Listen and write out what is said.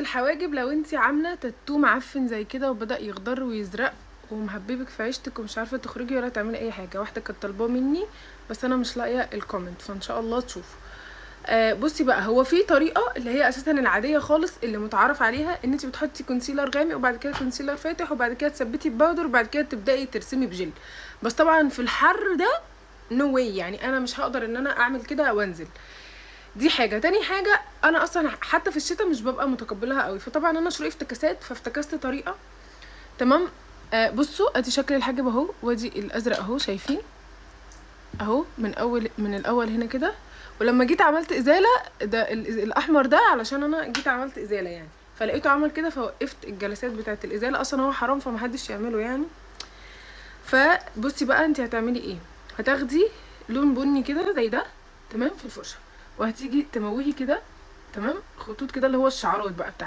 الحواجب لو انت عامله تاتو معفن زي كده وبدا يخضر ويزرق ومهببك في عيشتك ومش عارفه تخرجي ولا تعملي اي حاجه. واحدة كانت طالباه مني بس انا مش لاقيه ال comment، فان شاء الله تشوفه. بصي بقى، هو في طريقه اللي هي اساسا العادية خالص اللي متعارف عليها، ان انت بتحطي concealer غامق وبعد كده concealer فاتح وبعد كده تثبتي ب powder وبعد كده تبداي ترسمي بجل. بس طبعا في الحر ده no way، يعني انا مش هقدر ان انا اعمل كده وانزل. دي حاجة. تاني حاجه، انا اصلا حتى في الشتاء مش ببقى متقبلها قوي، فطبعا انا شرقي افتكاسات، فافتكست طريقه. تمام. بصوا ادي شكل الحاجب اهو، وادي الازرق اهو، شايفين اهو من الاول هنا كده. ولما جيت عملت ازالة ده الاحمر ده، علشان انا جيت عملت ازالة يعني، فلقيته عمل كده فوقفت الجلسات بتاعه الازالة. اصلا هو حرام فمحدش يعمله يعني. فبصي بقى انت هتعملي ايه، هتاخدي لون بني كده زي ده، تمام، في الفرشة، وهتيجي تموهي كده، تمام، خطوط كده اللي هو الشعرات بقى بتاعتك.